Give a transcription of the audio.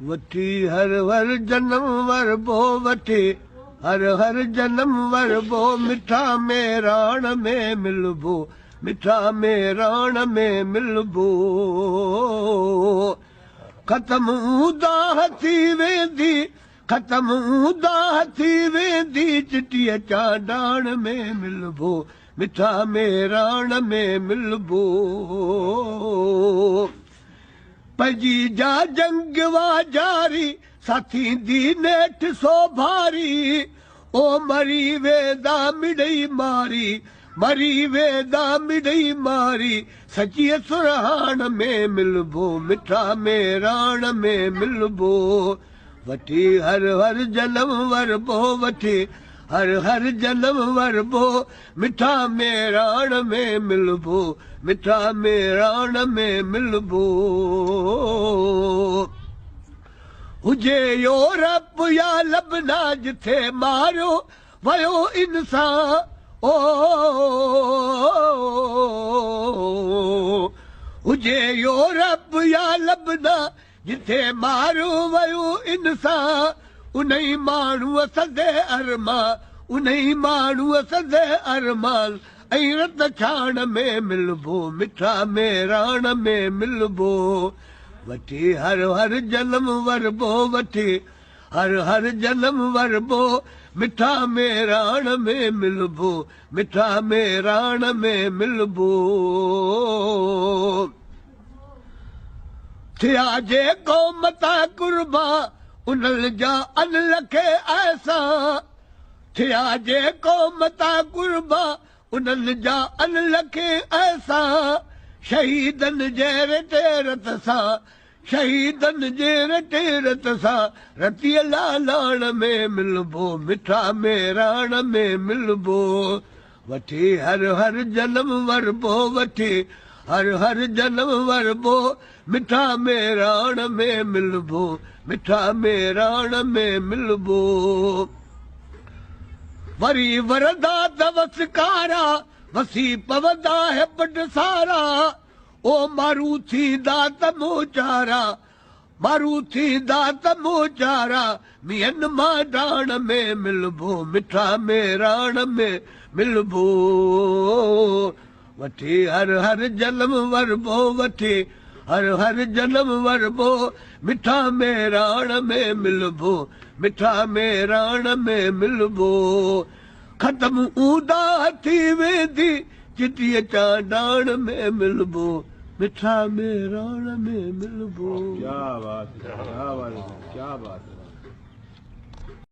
وٺي هر هر جنم وربو، وٺي هر هر جنم وربو، مٺا ميراڻ ۾ ملبو، مٺا ميراڻ ۾ ملبو. ختم اونداهه ٿي ويندي، ختم اونداهه ٿي ويندي، چٽيء چانڊاڻ ۾ ملبو، مٺا ميراڻ ۾ ملبو. پنهنجي جا جنگ وا جاري، سا ٿيندي نيٺ سوڀاري. او مري ويندا مڙئي ماري، مري ويندا مڙئي ماري، سچيء سرهاڻ ۾ ملبو، مٺا ميراڻ ۾ ملبو. وٺي هر هر جنم وربو، وٺي هر هر جنم وربو، مٺا ميراڻ ۾ ملبو، مٺا ميراڻ ۾ ملبو. هجي يورپ يا لبنا جٿي ماريو ويو انسان، او هجي يورپ يا لبنا جٿي ماريو ويو انسان، انهي ماڻهوء سندي ارمان، انهي ماڻهوء سندي ارمان ۽ رت ڇاڻ ۾ ملبو، مٺا ميراڻ ۾ ملبو. وٺي هر هر جنم وربو، وٺي هر هر جنم وربو، مٺا ميراڻ ۾ ملبو، مٺا ميراڻ ۾ ملبو. ٿيا جي قوم تان قربان، انهن جا ان لکي احسان. ٿيا جي قوم تان قربان، انهن جا ان لکي احسان. شهيدن جي رٽي رت سان، شهيدن جي رٽي رت سان، رتيء لالاڻ ۾ ملبو، مٺا ميراڻ ۾ ملبو. وٺي هر هر جنم وربو، وٺي هر هر جنم وربو، مٺا ميراڻ ۾ ملبو، مٺا ميراڻ ۾ ملبو. وري ورندا ته وسڪارا، وسي پوندا هيپٽ سارا. او مارو ٿيندا ته موچارا، مارو ٿيندا ته موچارا، مينهن مان ڊاڻ ۾ ملبو، مٺا ميراڻ ۾ ملبو. وٺي هر هر جنم وربو، وٺي هر هر جنم وربو، مٺا ميراڻ ۾ ملبو، مٺا ميراڻ ۾ ملبو. ختم اونداهه ٿي ويندي، چٽيء چانڊاڻ ۾ ملبو، مٺا ميراڻ ۾ ملبو. ڪيا بات هي، ڪيا بات هي، ڪيا بات هي.